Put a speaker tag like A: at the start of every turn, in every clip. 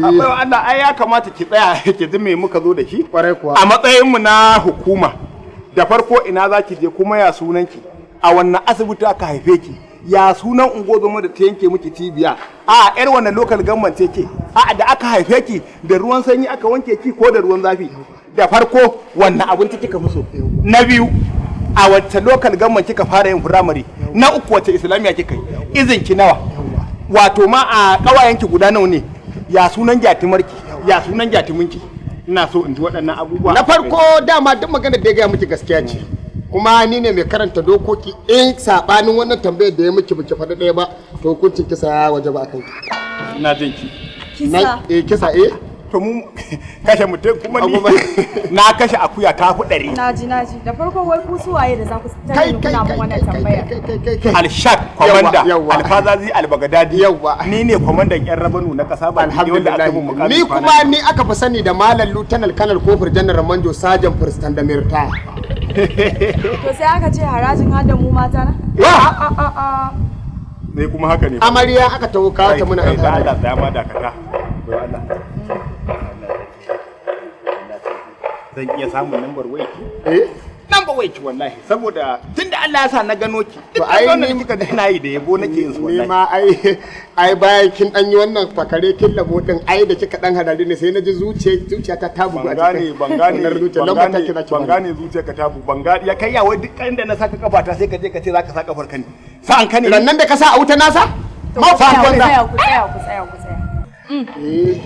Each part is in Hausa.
A: Akwai Allah, ai ya kamata ki tsaya ki ji me muka zo da shi.
B: Kwarai kuwa.
A: A matsayin mu na hukuma, da farko ina za ki je, kuma ya sunan ki? A wannan asibiti aka haife ki? Ya sunan ungozoma da ta yanke miki cibiya? A yar wannan local government ce ke? A da aka haife ki, da ruwan sanyi aka wanke ki ko da ruwan zafi? Da farko, wannan abinci kika fi so? Na biyu, a wacce local government kika fara yin firamare? Na uku, wacce islamiyya kika yi? Izin ki nawa? Wato ma a kawayenki guda nawa ne? Ya sunan gyatumarki? Ya sunan gyatuminki? Ina so in ji waɗannan abubuwa.
B: Na farko, dama duk magana da ya gaya miki gaskiya ce, kuma ni ne mai karanta dokoki. In sabanin wannan tambayar da ya miki biki faɗi ɗaya ba, to hukuncin kisa ya waje ba akan ki.
A: Ina jin ki.
C: Kisa?
B: Eh, kisa, eh.
A: To, mu kashe mutum kuma ni na kashe akuya ta fi 100.
C: Naji, naji. Da farko, wai ku suwaye da za ku
B: kai
C: tare ni
B: kai
C: kuna mun
B: kai
C: wannan
B: kai
C: tambayar?
B: kai kai kai kai.
A: Alshak kwamanda.
B: Yawwa.
A: Alfazazi Albagadadi.
B: Yawwa.
A: Ni ne kwamandan yan rabanu na kasa ba wanda aka mun
B: Alhamdulillah.
A: mukami
B: Ni kuma ni aka fi sani da Malam Lieutenant Colonel Kofur General Manjo Sergeant First da Mirta.
C: To, sai aka ce harajin har da mu mata na?
A: Wa?
C: A a a.
A: Ne kuma haka ne.
B: Amarya aka tawo kawo ta muna
A: Kai, da
B: an
A: Allah tsaya ma, dakata. Bai Allah. Zan iya samun lambar wayarki?
B: Eh.
A: Lambar wayarki wallahi, saboda tunda Allah ya sa na gano ki.
B: To,
A: To
B: ai
A: ai ni kika ga ina yi da yabo nake yin su
B: ni
A: wallahi.
B: ma ai bayan kin dan yi wannan fakare kin labo din, ai da kika dan hadari ne, sai na ji zuciyata ta bugu
A: Ban
B: a
A: gane, ban gane,
B: wannan zuciya
A: ban
B: lambar ta
A: gane,
B: kira ki.
A: Ban gane zuciyarka ta bu, ban gane. Ya kai ya wai duk inda na saka kafata sai ka je ka ce zaka sa kafar ka ne. Sa'an ka ne.
B: Rannan da ka sa a wuta nasa.
C: To,
B: ma
C: ku tsaya, ku
B: banza.
C: tsaya, ku tsaya, ku tsaya, ku tsaya.
B: Eh.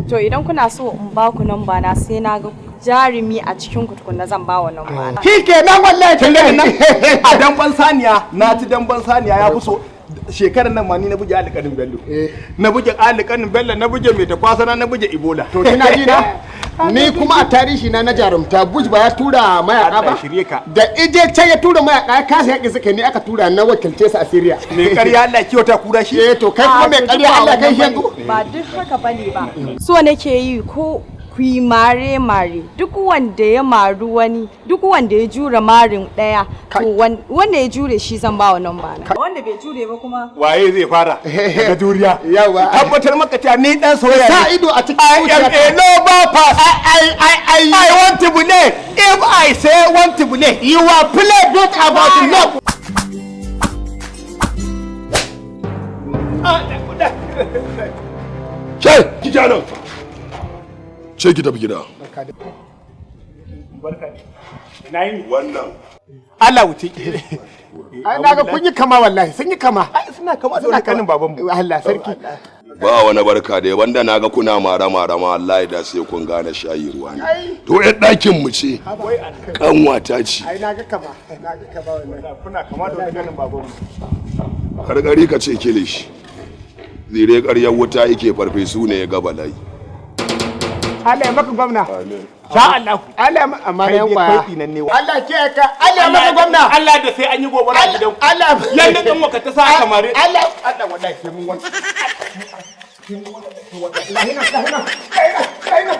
C: To, idan kuna so in ba ku namba na, sai na ga jarumi a cikin ku tukunna zan ba wa namba na.
B: Shi kenan wallahi.
A: Kin gani nan a damban saniya, na ci damban saniya ya fi so shekarar nan ma ni na buge Alƙanin Bello.
B: Eh.
A: Na buge Alƙanin Bello, na buge mai takwasana, na buge Ibola.
B: To, kina ji na, ni kuma a tarihi na na jarumta, Bush ba ya tura mayaka
A: Allah
B: ba?
A: ya shirye ka.
B: Da ije can ya tura mayaka ya kasa yaƙi suka, ni aka tura na wakilce su a Syria.
A: Mai ƙarya Allah kiwata kura shi.
B: Eh, to kai kuma mai
C: A, to
B: ƙarya
C: duk ba
B: Allah kai shi
C: wannan
B: yanzu.
C: bane. Ba duk haka bane ba. So nake yi ko ku yi mare mare, duk wanda ya maru wani, duk wanda ya jure marin daya, to wanda ya jure shi zan ba wa namba na. Wanda bai jure ba kuma
A: Waye zai fara daga juriya?
B: Yawa.
A: Tabbatar maka cewa ni dan soyayya
B: Sa
A: ne.
B: ido a cikin
A: I am
B: zuciyarka.
A: a lover pass.
B: I
A: I want to play. If I say want to play,
B: You are play not about love.
D: Ke, ki ja nan. Ce ki tafi gida.
A: Barka ne. Ina yini?
D: Wannan.
A: Allah wuce.
B: Ai naga kun yi kama wallahi, sun yi kama.
A: Ai suna kama da wani kanin babanmu.
B: Allah sarki.
D: Ba wani barka da wanda naga kuna mara mara ma, wallahi da sai kun gane shayi ruwa ne. To, ƴar ɗakin mu ce. Kanwata ce.
B: Ai naga kama, naga kama wallahi.
A: Kuna kama da wani kanin babanmu.
D: Karkari ka ce kilishi. Zire ƙaryar wuta yake, farfesu ne ya ga bala'i.
B: Allah ya maka gwamna.
D: Amin.
A: Sha Allah.
B: Allah ya amma
A: Kai
B: yan
A: dai
B: kwaya.
A: kai tsinanne wa.
B: Allah ke ka, Allah ya maka gwamna.
A: Allah da sai an yi gobara a gidan.
B: Allah
A: Yanda kan waka ta sa kamare.
B: Allah.
A: Allah wallahi sai mun wani.
B: Lahina, lahina. Kai na, kai na.